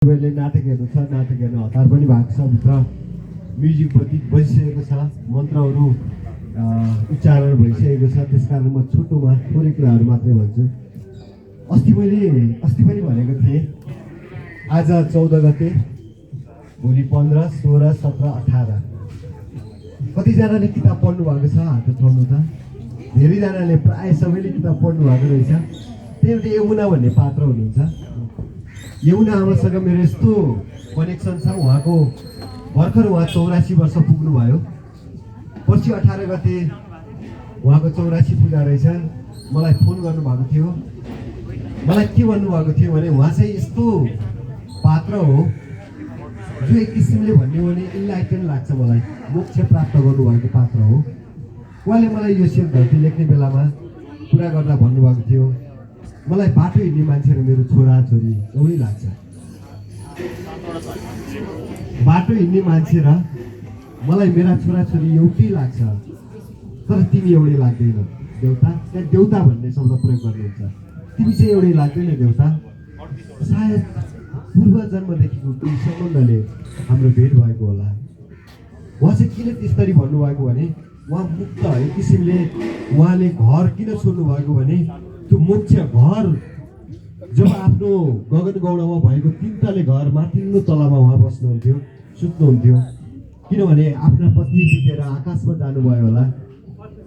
नाटक हेर्नु छ, नाटक हेर्नु हतार पनि भएको छ। भित्र म्युजिक बजिसकेको छ, मन्त्रहरू उच्चारण भइसकेको छ। त्यसकारण म छोटोमा थोरै कुराहरू मात्रै भन्छु। अस्ति पनि भनेको थिएँ, आज 14 गते, भोलि 15, 16, 17, 18। कतिजनाले किताब पढ्नु भएको छ? हात उठाउनु त। धेरैजनाले, प्राय सबैले किताब पढ्नु भएको रहेछ। त्यही एउटा यमुना भन्ने पात्र हुनुहुन्छ। यमुना आमासँग मेरो यस्तो कनेक्सन छ। उहाँको भर्खर 84 वर्ष पुग्नुभयो। पर्सि 18 गते उहाँको 84 पूजा रहेछ। मलाई फोन गर्नुभएको थियो। मलाई के भन्नुभएको थियो भने, उहाँ चाहिँ यस्तो पात्र हो जो एक किसिमले भन्यो भने इन्लाइटेन लाग्छ मलाई। मोक्ष प्राप्त गर्नुभएको पात्र हो। उहाँले मलाई यो शेर धरती लेख्ने बेलामा कुरा गर्दा भन्नुभएको थियो, मलाई बाटो हिँड्ने मान्छे र मेरो छोराछोरी एउटै लाग्छ। बाटो हिँड्ने मान्छे र मलाई मेरा छोराछोरी एउटै लाग्छ, तर तिमी एउटै लाग्दैन देउता। त्यहाँ देउता भन्ने शब्द प्रयोग गर्नुहुन्छ। तिमी चाहिँ एउटै लाग्दैन देउता। सायद पूर्व जन्मदेखिको केही सम्बन्धले हाम्रो भेट भएको होला। उहाँ चाहिँ किन त्यसरी भन्नुभएको भने, उहाँ मुक्त एक किसिमले। उहाँले घर किन छोड्नु भएको भने, त्यो मोक्ष घर जब आफ्नो गगन गौडामा भएको 3 तले घर माथिल्लो तलामा उहाँ बस्नुहुन्थ्यो, सुत्नुहुन्थ्यो। किनभने आफ्ना पत्नी बितेर आकाशमा जानुभयो होला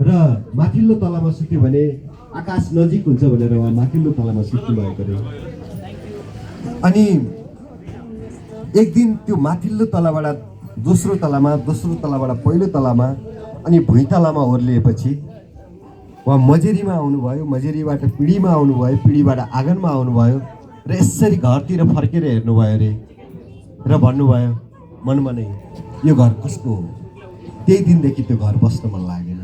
र माथिल्लो तलामा सुत्यो भने आकाश नजिक हुन्छ भनेर उहाँ माथिल्लो तलामा सुत्नु भएको रे। अनि एक दिन त्यो माथिल्लो तलाबाट दोस्रो तलामा, दोस्रो तलाबाट पहिलो तलामा, अनि भुइँतलामा ओर्लिएपछि उहाँ मजेरीमा आउनुभयो। मजेरीबाट पिँढीमा आउनुभयो, पिँढीबाट आँगनमा आउनुभयो र यसरी घरतिर फर्केर हेर्नुभयो अरे र भन्नुभयो मनमा नै, यो घर कसको हो? त्यही दिनदेखि त्यो घर बस्न मन लागेन।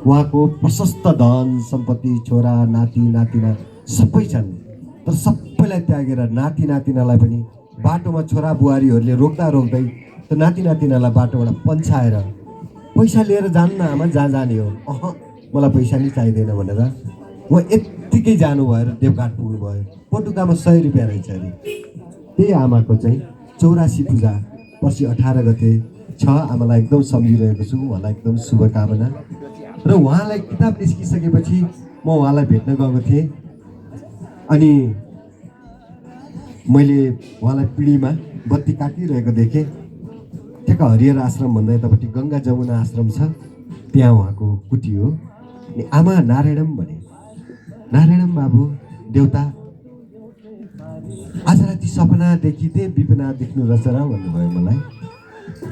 उहाँको प्रशस्त धन सम्पत्ति, छोरा नाति नातिना सबै छन्, तर सबैलाई त्यागेर नाति नातिनालाई पनि बाटोमा छोरा बुहारीहरूले रोक्दा रोक्दै त्यो नाति नातिनालाई बाटोबाट पन्छाएर पैसा लिएर जानु न आमा, जहाँ जाने हो, मलाई पैसा नि चाहिँदैन भनेर उहाँ यत्तिकै जानुभयो र देवघाट पुग्नुभयो। पटुकामा 100 रुपियाँ रहेछ अरे। त्यही आमाको चाहिँ 84 पूजा पर्सि 18 गते छ। आमालाई एकदम सम्झिरहेको छु। उहाँलाई एकदम शुभकामना। र उहाँलाई किताब निस्किसकेपछि म उहाँलाई भेट्न गएको थिएँ। अनि मैले उहाँलाई पिँढीमा बत्ती काटिरहेको देखेँ। ठ्याक्क हरिहर आश्रम भन्दा यतापट्टि गङ्गा जमुना आश्रम छ, त्यहाँ उहाँको कुटी हो। अनि आमा नारायणम भने, नारायणम बाबु देउता, आज राति सपना देखिँदै विपना देख्नु रहेछ र भन्नुभयो मलाई।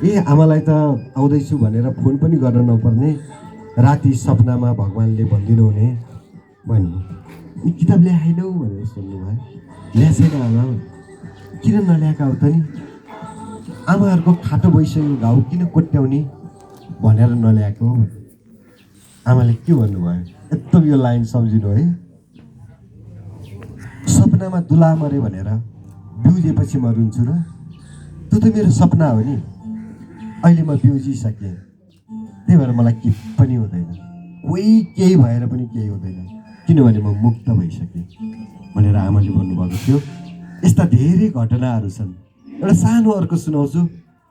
ए आमालाई त आउँदैछु भनेर फोन पनि गर्न नपर्ने, राति सपनामा भगवान्ले भनिदिनु हुने भने। किताब ल्याएनौ भनेर सोध्नुभयो। ल्याएन आमा। किन नल्याएका हो त नि? आमाहरूको खाटो भइसक्यो, घाउ किन कोट्याउने भनेर नल्याएको। आमाले के भन्नुभयो, एकदम यो लाइन सम्झिनु है। सपनामा दुला मरे भनेर बिउजेपछि म रुन्छु र? त्यो त मेरो सपना हो नि। अहिले म बिउजिसकेँ, त्यही भएर मलाई केही पनि हुँदैन। कोही केही भएर पनि केही हुँदैन, किनभने म मुक्त भइसकेँ भनेर आमाले भन्नुभएको थियो। यस्ता धेरै घटनाहरू छन्। एउटा सानो अर्को सुनाउँछु।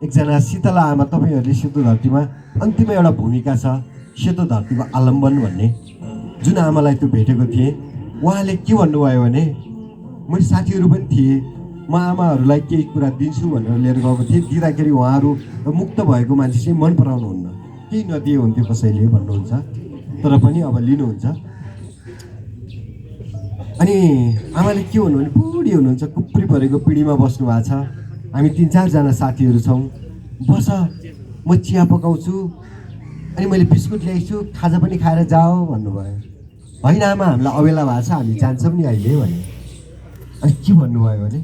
एकजना शीतला आमा, तपाईँहरूले सेतो धरतीमा अन्तिम एउटा भूमिका छ, सेतो धरतीको आलम्बन भन्ने, जुन आमालाई त्यो भेटेको थिएँ। उहाँले के भन्नुभयो भने, मैले साथीहरू पनि थिएँ, म आमाहरूलाई केही कुरा दिन्छु भनेर लिएर गएको थिएँ। दिँदाखेरि उहाँहरू मुक्त भएको मान्छे चाहिँ मन पराउनुहुन्न, केही नदिए हुन्थ्यो कसैले भन्नुहुन्छ, तर पनि अब लिनुहुन्छ। अनि आमाले के भन्नु भने, बुढी हुनुहुन्छ, कुप्री परेको पिँढीमा बस्नु भएको छ। हामी 3-4 जना साथीहरू छौँ। बस म चिया पकाउँछु, अनि मैले बिस्कुट ल्याइछु, खाजा पनि खाएर जाऊ भन्नुभयो। होइन आमा, हामीलाई अबेला भएको छ, हामी जान्छौँ नि अहिले भने। अनि के भन्नुभयो भने,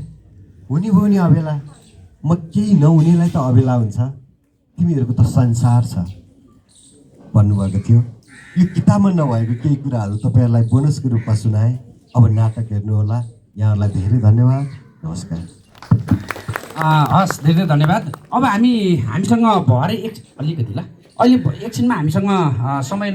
हुने भयो नि अबेला, म केही नहुनेलाई त अबेला हुन्छ, तिमीहरूको त संसार छ भन्नुभएको थियो। यो किताबमा नभएको केही कुराहरू तपाईँहरूलाई बोनसको रूपमा सुनाएँ। अब नाटक हेर्नुहोला। यहाँहरूलाई धेरै धन्यवाद। नमस्कार। हस्, धेरै धेरै धन्यवाद। अब हामीसँग भरे अलिकति ल, अहिले एकछिनमा हामीसँग समय